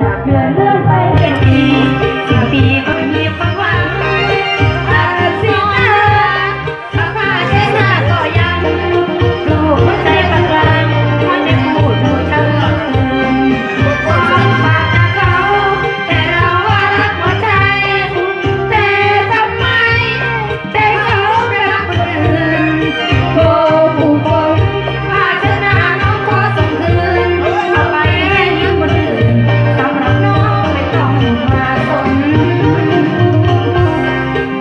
ຈາກເດືອນເລື່ອນໄປເປັນປີ ສິ້ນປີກໍມີຄວາມຫວັງ ພາກັນເສຍໜ້າ ພາເສຍໜ້າກໍຍັງ ລູກຫົວໃຈປານກາງ ມັນຍັງຂູດຢູ່ຕະຫຼອດຄືນ ຄວາມປາກເຂົາ ແຕ່ເຮົາວ່າຮັກຫົວໃຈ ແຕ່ທຳໄມ ແຕ່ເຂົາໄປຮັກຄົນອື່ນ ໂອ້ ຜູ້ຄົງ ພາຊະນະນ້ອງຂໍສົ່ງຄືນ ເອົາໄປໃຫ້ຍິງຄົນອື່ນ ສຳລັບນ້ອງໄມ່ຕ້ອງຫວາສົນ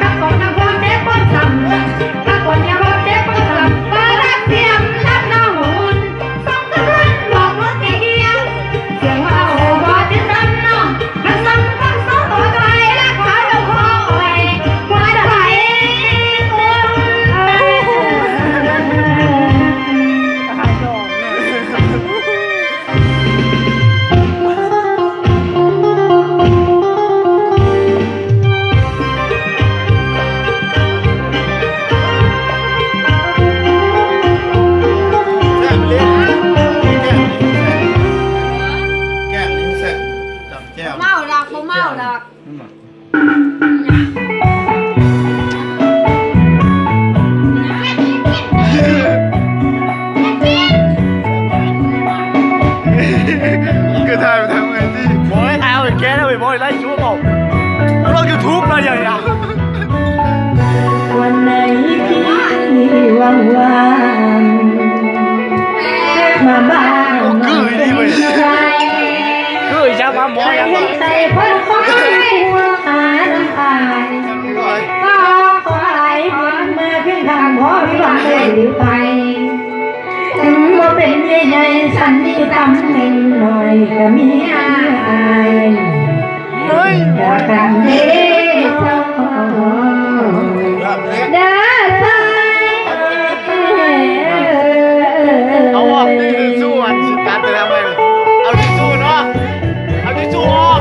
ຮັກຄົນນຳຄວາມເຈັບປວດຊ້ຳ ຮັກຄົນນຳຄວາມເຈັບປວດຊ້ຳ ວ່າຮັກສຽມຮັກນ້ອງອຸ່ນ ແກ້ມນີ້ແຊບ ແຈ່ວ ເມົາດອກ ບໍ່ເມົາດອກ ກໍຖ່າຍໄປທາງເວທີ ບໍ່ໄດ້ຖ່າຍ ເອົາໄປແກ້ແລ້ວ ບໍ່ໄດ້ໄລຟ໌ ເອົາລົງຢູທູບເນາະ ຢ່າ ຢ່າ ວັນໃດທີ່ວ່າງໆ ມາບ້ານ ຄືອີ່ຫຼີເວີຍ ຄືອີ່ຫຍັງ ມາໝໍຫຍັງ ໃຫ້ໃສ່ຄົນຄົນຫົວອາຍ ຂໍຂອໃຫ້ເພິ່ນມາເປັນທາງ ພໍມີຫວັງໄດ້ຫຼືໄປ ເຖິງບໍ່ເປັນເມຍໃຫຍ່ ສັນມີຕຳແໜ່ງໜ້ອຍ ກໍມີອາຍ ເຮີ້ຍ ກັນເດ້ເຈົ້າ ເດີເທີຍ ເອົາອອກຕິ ທິຊຊູ່ ອັນຊິຕັດໄປແລ້ວເວີຍ ເອົາທິຊຊູ່ອອກ ເອົາທິຊຊູ່ອອກ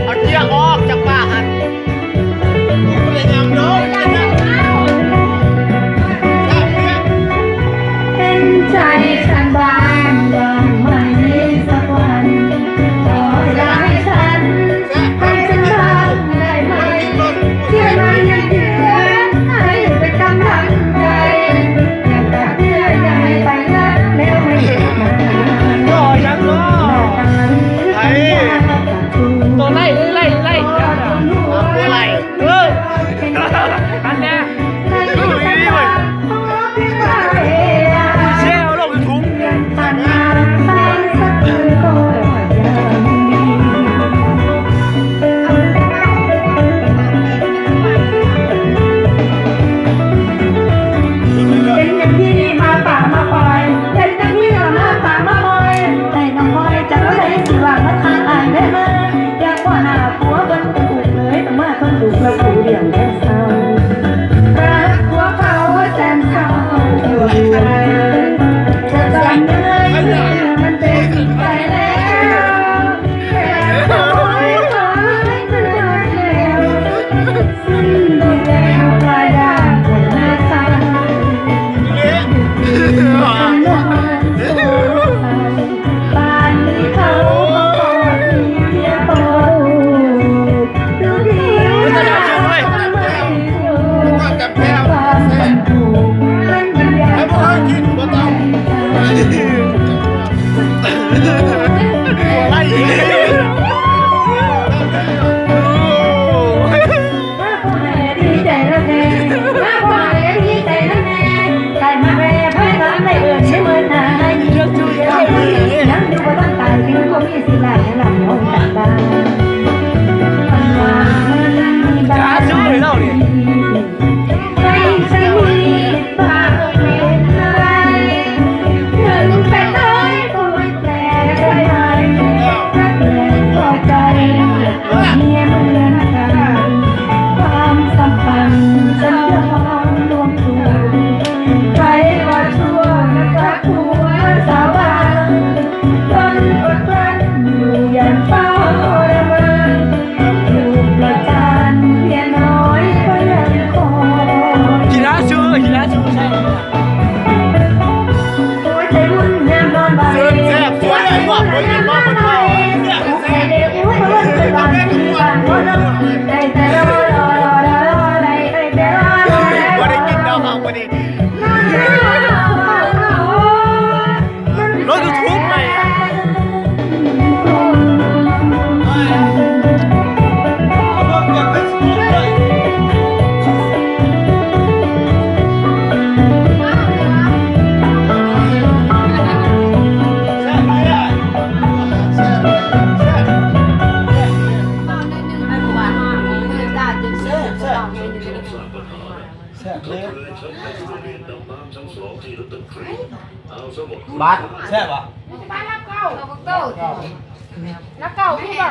ເອົາເຈ້ຍອອກຈາກປາກຫັ້ນ ເປັນໃຈສັນບານ ຢ່າໃຫ້ສັກວັນ ຂໍໃຫ້ສັນ ໃຫ້ສັນບານໄດ້ໄໝ ທີ່ມາຢ້ຽມເຮືອນ ໃຫ້ເປັນກຳລັງໃຈ ຢ່າຕັດເນື້ອ ຢ່າໃຫ້ໄປເລີຍ ແລ້ວໃຫ້ເກີດມາ ລໍຫຍັງລໍ ໄອ້ ໂຕໄລ່ ໄລ່ ໄລ່ ບໍ່ໄລ່ ເອີ ອັນແນ່ ຄືອີ່ຫຼີເວີຍ ແຊວລົງຢູທູບ ເປັນຫຍັງທີ່ມາປາມາປອຍ ເປັນຫຍັງທີ່ມາປາມາປອຍ ໄດ້ນ້ອງພອຍ ຈາກຜູ້ໃດຊິວ່າມາທາງອ້າຍແດ່ມາ ຢ່າຂໍໜ້າຜົວເພິ່ນເປັນທຸກເລີຍ ຕ້ອງມາທົນທຸກລະຜູ້ດຽວແສນເສົ້າ ຮັກພວກເຂົາແສນເສົ້າຢູ່ ຈະຕ້ອງເມື່ອຍເມື່ອມັນເປັນໄປແລ້ວ ແຕ່ຂໍໃຫ້ເຂົາເກີດແລ້ວ ມາພໍ້ແລ້ວດີໃຈນຳແນ່ ມາພໍ້ແລ້ວດີໃຈນຳແນ່ ໄດ້ມາແລະໄພລານໄດ້ເອີ້ນໃນເມີນາ ຍັງຢູ່ບໍ່ທັນຕາຍ ເຖິງບໍ່ມີສິດຫຼາຍ ໃຫ້ລຳຫ້ອງກັນບ້າງ ບໍ່ໄດ້ກິນດອກເຮົາມື້ນີ້. ລົງຢູທູບໃໝ່. ແຊບເລີຍ. ບັດ ແຊບບໍ່? ບັດຫຼັກເກົ້າ ຫຼັກເກົ້າ ມີບໍ່? ຮະ?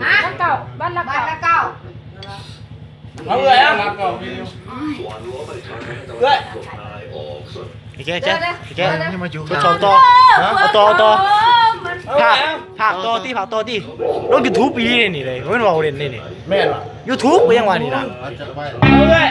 ຫຼັກເກົ້າ ບັດຫຼັກເກົ້າ ບັດຫຼັກເກົ້າ. ເອົາເອື້ອຍ ເອົາເອື້ອຍ. ໂອເຄ ໂອເຄ ໂອເຄ ມາຢູ່ ທົດສອບຕໍ່ ເອົາຕໍ່ ເອົາຕໍ່. ພາກ ພາກຕໍ່ຕິ ພາກຕໍ່ຕິ. ລົງຢູທູບອີ່ຫຼີນີ້ເລີຍ ບໍ່ແມ່ນເວົ້າເລ່ນເດ້ນີ້. ແມ່ນຫວາ? ຢູທູບກໍຍັງວ່ານີ້ນະ. ເອົາເອື້ອຍ.